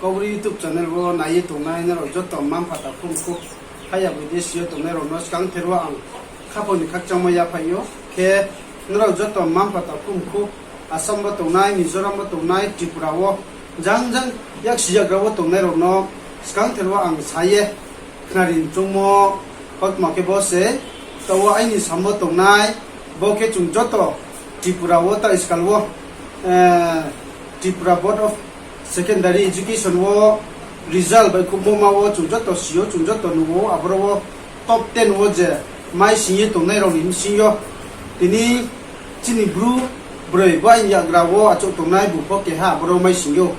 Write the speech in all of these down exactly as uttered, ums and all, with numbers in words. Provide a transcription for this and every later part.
Kaubru YouTube channel wo nai ye tongnai nrao joto mma-mpha takhu mkhu, haya bidesi yo tongnai rao no skangther wo ang khaphang ni khakchangmo yaphai ou. Khe nrao joto mma-mpha takhu mkhu, Assam bo tongnai, Mizoram bo tongnai, Tripura wo, jang jang yaksi yagra wo tongnai rao no skangther wo ang sa ye khnari choungmo kautma khe bo se, taoh wo aini samo tongnai, bo khe chung joto Tripura wo tai skal wo, eh, Tripura Board of Secondary Education wo result bai khubmo ma wo chung joto si ou, chung joto nuh ou, aboro wo top ten wo je maising ye tongnai rao ni bsing yo tini chini Bru broi bo aini yagra wo achouh tongnai bung pho keha aboro maising ou.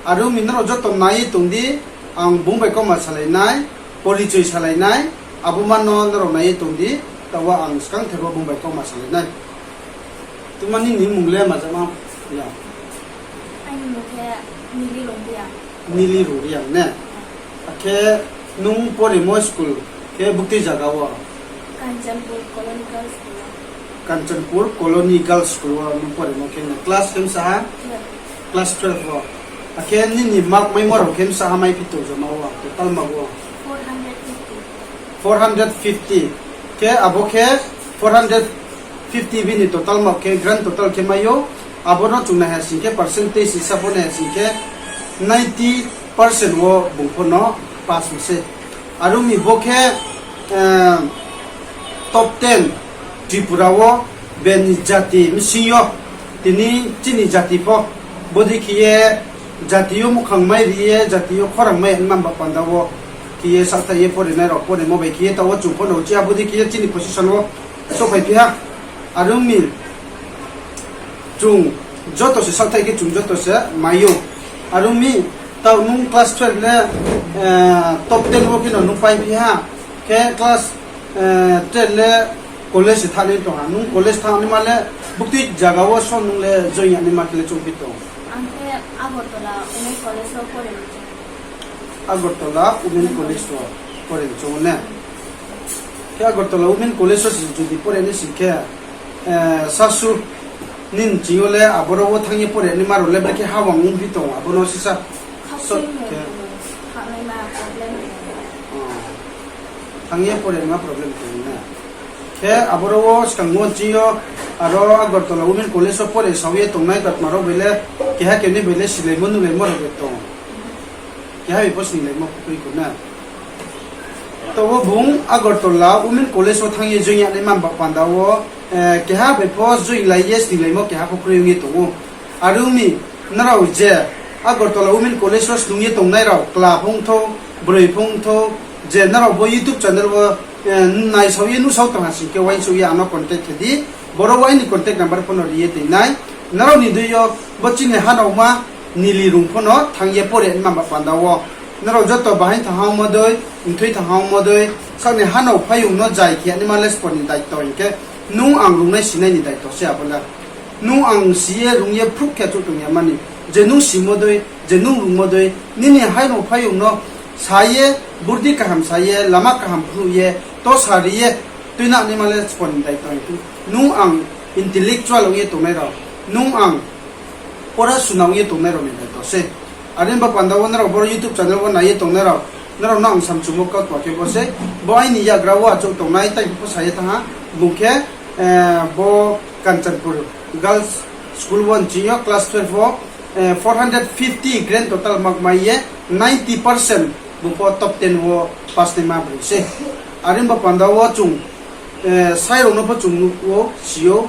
Are ong mi nrao joto nai ye tong di, ang bung bai kauma salai nai, porichoi salai nai, abo ma no nrao nai ye tong di, taoh wo ang skangther wo bung bai kauma salai nai. Tma nini mmung le maja ma ya? Aini mmung khe Nili Rungriang. Nili Rungriang ne? Akhe nung poremo school khe buktui zaga wo? Kanchanpur Colony Girls School wo. Kanchanpur Colony Girls School wo nung poremo khe ne? Class khe bsa ha? Twelve. Class twelve wo. Akhe nini mark maimo rao khe bsa ha maiphi tong joma wo, total mark wo? Four hundred fifty. Four hundred fifty. Khe abo khe four hundred fifty bini total mark khe grand total khe mai ou. Abo no chung nai ha sing khe percentage hisab wo nai ha sing khe ninety percent wo bung pho no pass ong se. Are ong mi bo khe, eh, top ten Tripura wo bini jati bsing yo tini chini jati pho bodei khe ye jati yo muhkhang mai ri ye, jati yo khorang mai nma ba panda wo khe ye saohthaih ye porinai rao poremo bai khe ye taoh wo chung pho no uchih ha bodei khe ye chini position wo souhphaiphi ha. Are ong mi chung joto se saohthaih khe chung joto se mai ou. Are ong mi taoh nung class twelve le, eh, top ten wo khe no nung paiphi ha. Khe class, eh, twelve le college se thanng ni tong ha. Nung college thanng naima le buktui zaga wo so nung le join ya naima khe le choungphi tong? Ang khe Agartala Women College wo pore. Agartala Women College wo pore choung ne? Khe Agartala Women College wo se jodi pore ni sing khe, eh, sasu nini ching yo le aboro wo thanng ye pore naima rao le brekhe hawang ongphi tong, abo no sisa khe thanng ye pore naima problem tong na. Khe aboro wo skang wo ching yo aro Agartala Women College wo pore sao ye tongnai katma rao bai le keha kenoi bai le silaimo nuhlaimo rao bai tong. Keha bai pho sinilaimo pho kroi kho na. Taoh wo bung Agartala Women College wo thanng ye join ya naima ba panda wo, eh, keha bai pho join lai ye sinilaimo keha pho kroi ong ye tong ou. Are ong mi nrao je Agartala Women College wo snung ye tongnai rao, kla phung thou, broi phung thou, je nrao bo YouTube channel wo, eh, naisao ye nuhsao tong ha sing khe uaingsouh ye ano contact khe di, boro uaini contact number pho no ri ye toi nai. Nrao ni dei yo bo chini hanaoma Nili Rung pho no thanng ye pore naima ba panda wo. Nrao joto bahaing thanng ha ongmo dei, mthoi thanng ha ongmo dei, saoh ni hanao phaiyong no jai khe naima le sbo ni daito hing khe, nung ang rungnai sinai ni daito se abo le. Nung ang si ye rung ye phruh khe achouh tong ya mani. Je nung simo dei, je nung rungmo dei, nini hanao phaiyong no sa ye, burdi kaham sa ye, lama kaham phnuh ye, to sa ri ye, tuina naima le sbo ni daito hing khe. Nung ang intellectual ong ye tongnai rao, nung ang pora suna ong ye tongnai rao ni daito se. Are ong ba panda wo nrao boro YouTube channel wo nai ye tongnai rao, nrao no ang samchumo kautma khe bo se, bo aini yagra wo achouh tongnai tai pho sa ye thanng ha, bung khe, eh, bo Kanchanpur Girls School wo nching yo class twelve wo, eh, four hundred fifty grand total mark mai ye ninety percent bung pho top ten wo pass naima broi se. Are ong ba panda wo chung, eh, sai rao no pho chung nuh wo, si ou,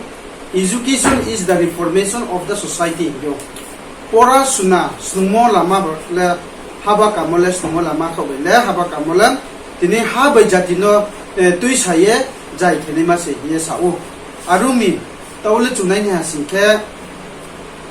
education is the reformation of the society hing ou. Pora suna snungmo lama le, haba kamo le snungmo lama khaoh bai le, haba kamo le tini ha bai jati no, eh, tuisa ye jai khe naima se hing ye sa ou. Are ong mi, taoh le chung nai ni ha sing khe,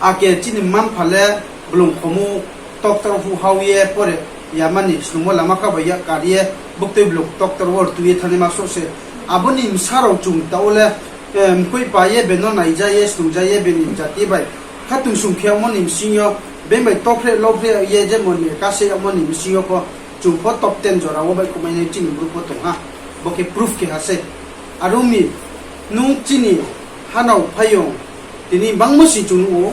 ake chini mma-mpha le blung khomu toktor hu hao ye pore ya mani snungmo lama khaoh bai ya kar ye buktui blung toktor wo rtuh ye thanngnaima souh se. Abo ni bsa rao chung taoh le, eh, mkoih pa ye beno naija ye snungja ye bini jati bai khatungsung khe yagmo ni bsing yo, bini bai tophreh lophreh ye jemon ni kase yagmo ni bsing yo pho chung pho top ten jora wo baihkhouhmai nai chini Bru pho tong ha. Bo khe proof keha se. Are ong mi, nung chini hanao phaiyong, tini bangmo sing chung nuh ou,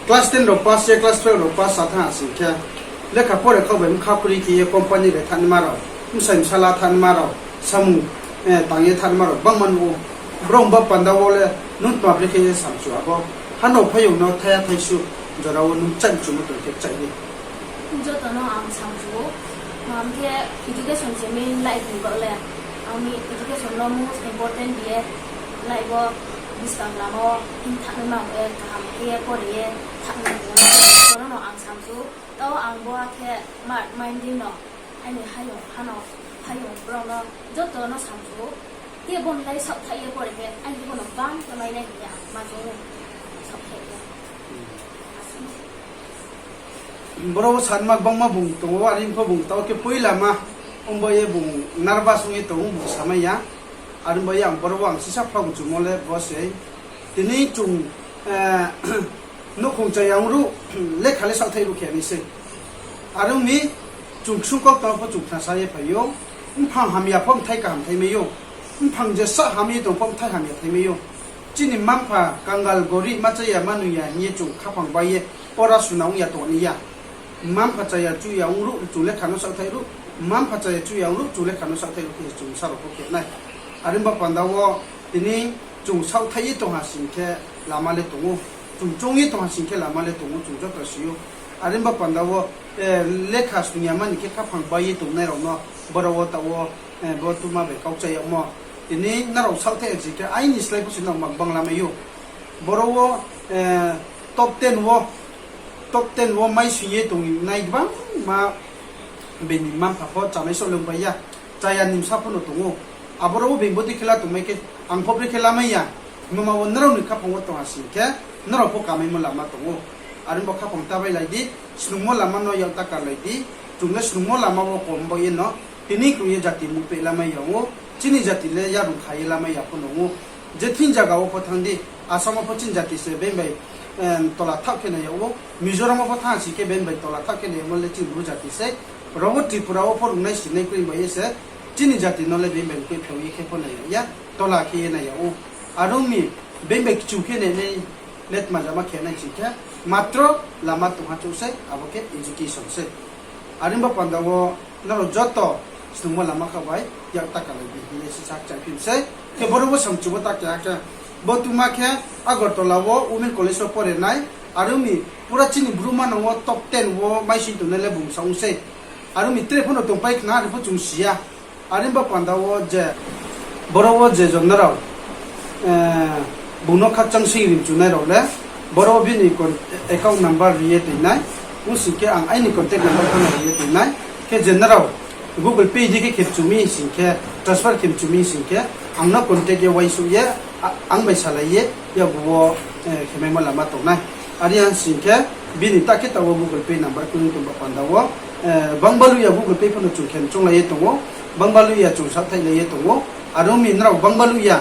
class ten rao pass ye, class twelve rao pass sa thanng ha sing khe, Lekha pore kha bai bkha khuri khe ye company bai thanngnaima rao, bsai bsala thanngnaima rao, samung tang ye thanngnaima rao gbangma nuh ou. Brao ba panda wo le nung tma brekhe ye samchu abo, hano phaiyong no thaiha thaisu jora wo nung chaih mchumo tong khe chaih di. Joto no ang samchu ou, ang khe education se main life ni baoh le, ang ni education no most important ye life wo buskang lama wo hing thanngnaima hing ye kaham khe ye pore ye thanngnaima hing ye, joto no ang samchu ou. Tao ang bo khe ma-, main di no, aini hayong hano, hayong brao no, joto no samchu ou. Khe bo ni lai saohthaih ye pore khe, aini bo no bang khe mai nai hing ye ang ma choung ou. Saohthaih ye. Boro wo sanma gbangma bung tong ou, are pho bung tao khe poila ma, ongba ye bung nervous ong ye tong ou, bung samai ya. Are ongba ye ang boro wo ang sisa phrang chumo le bo sei. Tini chung, eh, nouhkhong chaya ong ruh, lekha le saohthaih ruh khe nai sei. Are ong mi, chung ksung kau tang pho chung khnasa ye phai ou, mphang hamya pho mthai kaham thaimai ou, mphang jesa ham ye tong pho mthai hamya thaimai ou. Chini mma-mpha kangal gorib ma chaya ma nung ya hing ye chung khaphang bai ye pora suna ong ya tong ni ya. Mma-mpha chaya chuya ong ruh chung lekha no saohthaih ruh, mma-mpha chaya chuya ong ruh chung lekha no saohthaih ruh khe chung sa rao pho khe nai. Are ongba panda wo tini chung saohthaih ye tong ha sing khe lama le tong ou. Chung choung ye tong ha sing khe lama le tong ou, chung joto si ou. Are ongba panda wo, eh, lekha snung ya mani khe khaphang bai ye tongnai rao no, boro wo tao wo, eh, bo tma bai kau chá yagmo. Tini nrao saohthaih ya sing khe aini slái pho se nrao ma gbang lamai ou. Boro wo, eh, top ten wo, top ten wo mai sing ye tongnai gbangma bini mma-mpha pho chánai soh le ongpai ya. Chaya ni bsa pho no tong ou. Aboro wo being bodei khe la tongmai khe, ang pho brekhe lamai ya. Himba ma wo nrao ni khaphang wo tong ha sing khe, nrao pho kamaimo lama tong ou. Are ongba khaphang ta bai lai di, snungmo lama no yak ta kar lai di, chung le snungmo lama wo kom bai ye no, tini krung ye jati muhpeh lamai ya ong ou, chini jati le yarung kha ye lamai ya pho no ong ou. Je thing zaga wo pho thanng di, Assam wo pho chini jati se being bai, eh, tola thaoh khe nai yag ou, Mizoram wo pho thanng ha sing khe being bai tola thaoh khe nai yagmo le chini Bru jati sei, ro wo Tripura wo pho rungnai sinai kroi bai ye se, chini jati no le being bai khe pheo ye khe pho nai yag ya, tola khe ye nai yag ou. Are ong mi, being bai kchu khe nai nai, le tma jama khe nai sing khe, matro lama tong ha chouh sei, abo khe education sei. Are ongba panda wo nrao joto snungmo lama kha bai yak ta kar lai di hing ye sisa kchaiphi mi sei. Khe boro wo samchu bo ta keha khe, bo tma khe Agartala wo Women College wo pore nai, are ong mi pura chini Bru manang wo top ten wo mai sing tongnai le bung sa ong sei. Are ong mi tre pho no tongpai khna, are pho chung si ya. Are ongba panda wo je, boro wo je jon nrao, eh, bung no khakchang sing rimchunai rao le, boro wo bini con-, account number ri ye toi nai, ong sing khe ang aini contact number pho no ri ye toi nai, khe je nrao Google Pay di khe khe mchu mi sing khe, transfer khe mchu mi sing khe, ang no contact ye uaingsouh ye, a-, ang bai salai ye, yakgu wo, eh, khe maimo lama tong nai. Are ya sing khe, bini ta khe taoh wo Google Pay number khe ong tongba panda wo, eh, bangbalu ya Google Pay pho no chung khe mchounglai ye tong ou, bangbalu ya chung saohthaihlai ye tong ou, are ong mi nrao bangbalu ya,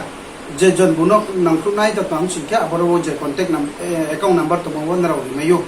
je jon bung no nangkhruh nai ta tong sing khe, aboro wo je contact num-, eh, account number tongmo wo nrao rimai ou.